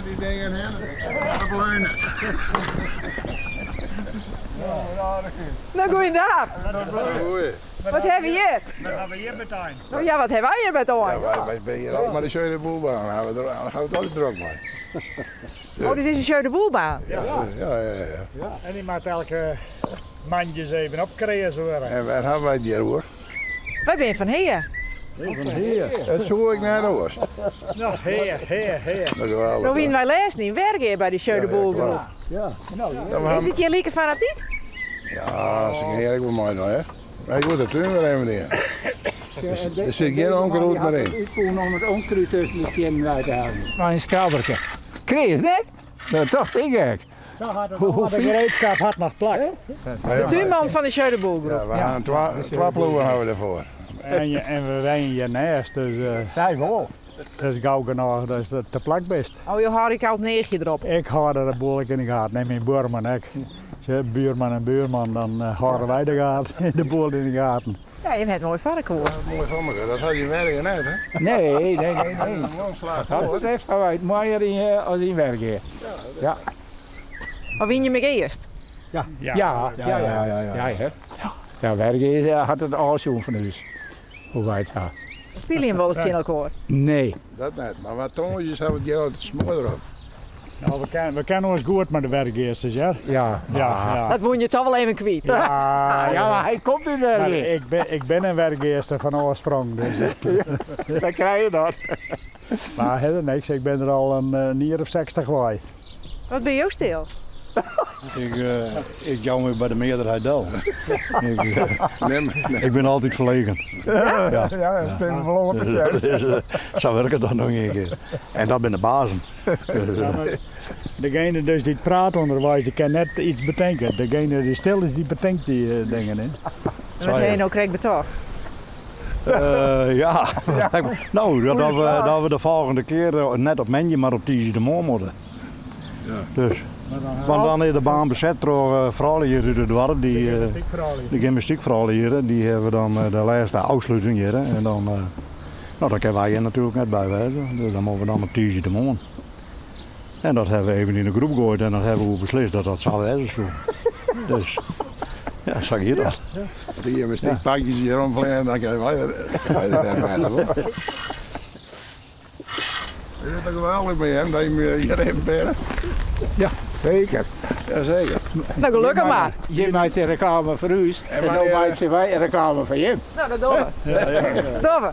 Mei dy dingen hinne. Dat leunen. No goeiedag. Goeie. Wat hawwe we hjir? Wat hawwe we hjir betein? No ja, wat hawwe wy hjir betein? Ja, wy, wy binne hjir altyd mei de Jeu de Boules-baan. Daar hawwe we it altyd drok mei. Oh, dit is in Jeu de Boules-baan? Ja, ja, ja, ja. En dy moat elke moandeis even opkreaze wurde. En wêr hawwe wy it hjir oer? Wy binne fan Hea. Fan Hea? It soe ek net oars. No, Hea, Hea, Hea. No wienen wy lêsten yn Wergea by de Jeu de Boules groep. Ja. Is it hjir like fanatyk? Ja, se gean hjir ek wol meidwaan, hè. Wy goed de tún wer even yn. Der sit gjin onkruid mear yn. Útfûn om it onkruid tusken de stiennen wei te heljen. Mei in skrabberke. Kreas net? Dat tocht ik ek. Sa hat it âlde gereedskap hat noch plak. De túnman fan de Jeu de Boules groep. Ja, we ha twa ploegen hawwe we derfoar. En we wenje hjir nêst, dus. Sy wol. Dat is gau genôch datst der te plak bist. Oh, jo hâlde ek al it eachje derop? Ik hâld der de boel ek yn de gaten en myn buorman ek. Sjoch, buorman en buorman, dan hâlde wy de gaten, de boel yn de gaten. Ja, jim hat moai foar elkoar. Moai foar elkoar, dat hat yn Wergea net, hè? Nee, nee, nee, nee. Wat dat betreft hawwe wy it moaier yn as yn Wergea. Ja. Mar wiene jim ek earst? Ja. Ja, ja, ja. Ja, ja, ja. Ja, Wergea hat it ôfsjoen fan ús, hoe wy it ha. Spylje jim wolris tsjin elkoar? Nee. Dat net, mar wat tongersdeis hawwe we it hjir altyd smoar drok. No, we ken, we kenne ons goed mei de Wergeasters, hear. Ja. Ja, ja. Dat woene je toch wol even kwyt. Ja, ja, mar hy komt út Wergea. Ik bin, ik bin in Wergeaster fan oarsprong, dus. Dan krije je dat. Mar hinder niks, ik bin der al in jier of 60 wei. Wat binne jo stil? Ik, ik jou my by de mearderheid del. Ik, ik bin altyd ferlegen. Ja? Ja, ja, dat binne we wol oan te sjen. Sa wurket dat noch ien kear. En dat binne de bazen. Degene dus dy't praat ûnderweis, dy kin net iets betinke. Degene dy't stil is, dy betinkt dy dingen. Hè. En wat ha je no krekt betocht? Ja, no, dat we, dat we de folgjende kear net op moandei, mar op tiisdeitemoarn moatte. Dus, want dan is de baan beset troch froulju hjir út it doarp, dy, de gymnastykfroulju hjir, dy hawwe dan de lêste ôfsluting hjir. En dan, no, dan kinne wy hjir natuerlik net by wêze. Dus dan moatte we dan op tiisdeitemoarn. En dat hawwe we even yn de groep goaid en dat hawwe we oer beslist dat dat sa wêze soe. Dus ja, sa giet dat. As dy gymnastykpakjes hjir omfleane, dan kinne wy der net by. Is it toch geweldich by him dat je hjir even binne? Ja, seker. Jaseker. No, gelokkich mar. Jim meitsje reklame foar ús en no meitsje wy reklame foar jim. No, dat dogge we. Dogge we.